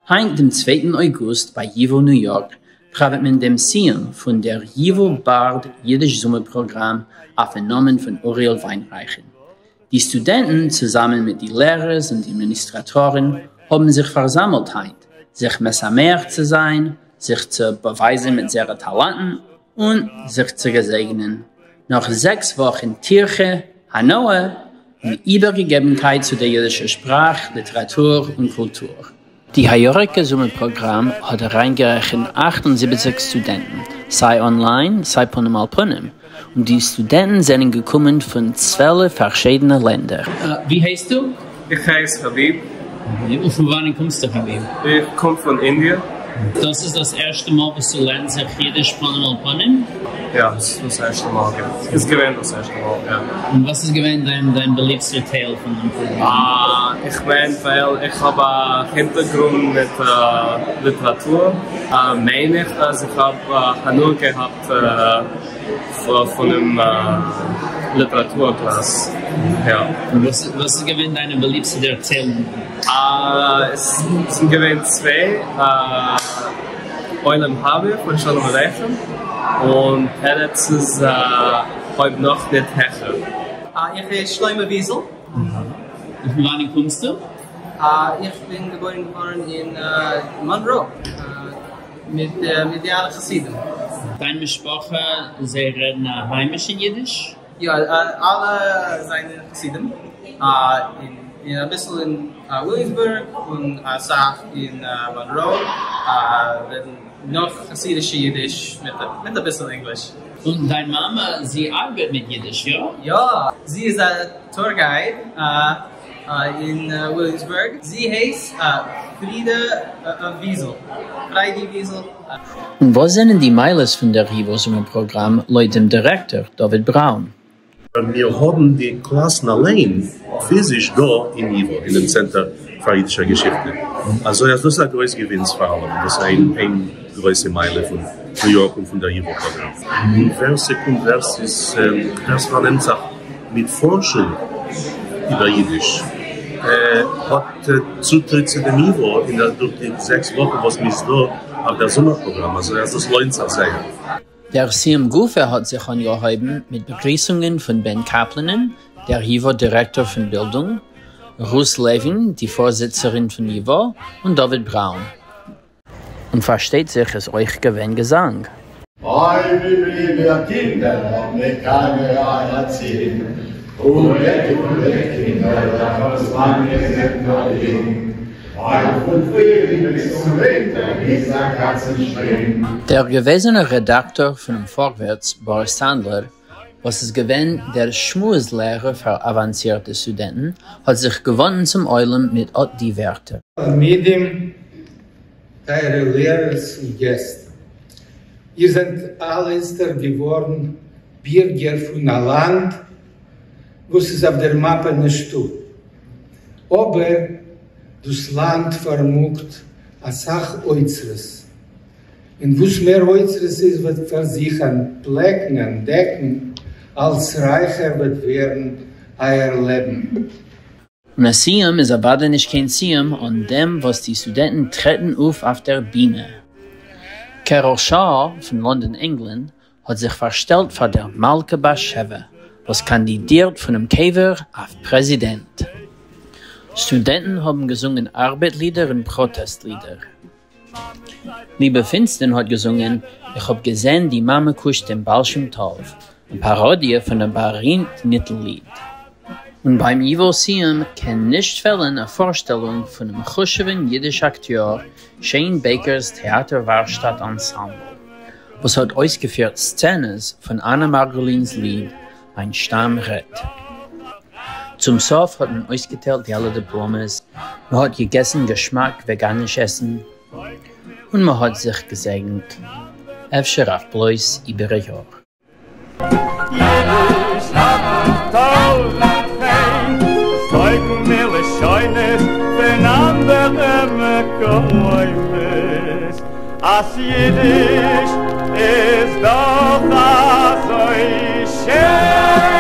היינט דעם צווייטן אויגוסט ביי ייווא ניו יארק פראוועט מען דעם סיום פון דער ייווא בארד אידיש זומער פראגראם אויפן נאמען פון אוריאל וויינרייכן. די סטודענטן צוזאמען מיט די לערערס און די אדמיניסטראטארן האבן זיך פארזאמלט היינט זיך משמח צו זיין, זיך צו באווייזן מיט זייערע טאלאנטן און זיך צו געזעגענען נאך זעקס וואכן טירחה, הנאה און איבערגעגעבנקייט צו דער יידישער שפראך, ליטעראטור און קולטור. די הייאריקע זומער פראגראם האט אריינגערעכנט 78 סטודענטן, סיי אנליין סיי פנים אל פנים, און די סטודענטן זענען געקומען פון 12 פארשידענע לענדער. ווי הייסטו? איך הייס חביב. און פון וואנען קומסטו חביב? איך קום פון אינדיע. דאס איז דאס ערשטע מאל וואס דו לערנסט זיך אידיש פנים אל פנים? יא, עס איז דאס ערשטע מאל געווען. איז געווען דאס ערשטע מאל, יא. און וואס איז געווען דיין דיין באליבסטער טייל פון דעם פראגראם? איך מיין ווייל איך האב א הינטערגרונד מיט ליטעראטור, מיין איך אז איך האב הנאה געהאט פונעם ליטעראטור קלאס, יא. און וואס איז געווען דיינע באליבסטע דערציילונגען? עס זענען געווען צוויי, עולם הבא פון שלום עליכם און פרצ'ס אויב נאך ניט העכער. איך הייס שלמה וויזל. און פון וואנען קומסטו? איך בין געבוירן געווארן אין מאנרא מיט די אלע חסידים. דיין משפחה זיי רעדן א היימישן אידיש? יא, אלע זענען חסידים, און אביסל אין וויליאמסבורג און אסאך אין מאנרא רעדן נאך חסידישע אידיש מיט אביסל ענגליש. און דיין מאמע זי ארבעט מיט אידיש, יא? יא, זי איז א tour guide אין וויליאמסבורג, זי הייסט פרידא וויזל, פריידי וויזל. און וואס זענען די מעלות פון דער ייווא זומער פראגראם לויט דעם דירעקטאר דוד בראון? מיר האבן די קלאסן אליין פיזיש דא אין ייווא, אינעם צענטער פאר אידישער געשיכטע, אזוי אז דאס איז א גרויס געווינס פאר אלעמען, דאס איז איין גרויסע מעלה פון ניו יארק און פון דער ייווא פראגראם. און ווער ס'קומט, ווער ס'איז, ווער ס'פארנעמט זיך מיט פארשונג איבער אידיש, האט צוטריט צו דעם ייווא אין דורך די זעקס וואכן וואס מ'איז דא אויף דער זומער פראגראם, אזוי אז דאס לוינט זיך זייער. דער סיום גופא האט זיך אנגעהויבן מיט באגריסונגען פון בען קאפלענען, דער ייווא דירעקטאר פון בילדונג, רות לעווין, די פארזיצערין פון ייווא, און דוד בראון. און פארשטייט זיך איז אויך געווען געזאנג. אוי ווי ליב מיר קינדער האבן מיר קיינע אצינד, און קינדערלעך וואס לאנג איר זענט נאך יונג, אוי פון פרילינג ביז צום ווינטער איז א קאצנשפרינג. דער געוועזענער רעדאקטאר פונעם פארווערטס, באריס סאנדלער, וואס איז געווען דער שמועס לערער פאר אוואנסירטע סטודענטן, האט זיך געוואנדן צום עולם מיט אט די ווערטער. תלמידים, טייערע לערערס און געסט, איר זענט אלע איצטער געווארן בירגער פון א לאנד וואס איז אויף דער מאפע נישטא, אבער דאס לאנד פארמאגט אסאך אוצרות, און וואס מער אוצרות איר וועט פאר זיך אנטפלעקן, אנטדעקן, אלץ רייכער וועט ווערן אייער לעבן. און א סיום איז אוודאי נישט קיין סיום אן דעם וואס די סטודענטן טרעטן אויף אויף דער בינע. קעראל שאו פון לאנדאן ענגלאנד האט זיך פארשטעלט פאר דער מלכה בת שבע וואס קאנדידירט פונעם קבר אויף פרעזידענט. סטודענטן האבן געזונגען ארבעט לידער און פראטעסט לידער. ליבע פינסטען האט געזונגען איך האב געזען די מאמע קושט דעם בעל שם טוב, א פאראדיע פון א בארימט ניטל ליד. און ביים ייווא סיום קען נישט פעלן א פארשטעלונג פונעם חשוב'ן אידיש אקטיאר שיין בעיקער'ס טעאטער ווארשטאט אנסאמבל, וואס האט אויסגעפירט סצענעס פון אנא מארגולין'ס ליד מיין שטאם רעדט. צום סוף האט מען אויסגעטיילט די אלע דיפלאמעס, מען האט געגעסן געשמאק וועגאניש עסן, און מען האט זיך געזעגנט, אפשר אויף בלויז איבער א יאר. יידיש האט טויזנט חן, וואס טויגן מיר לשונות פון אנדערע מקומות, אז יידיש איז דאך אזוי שיין.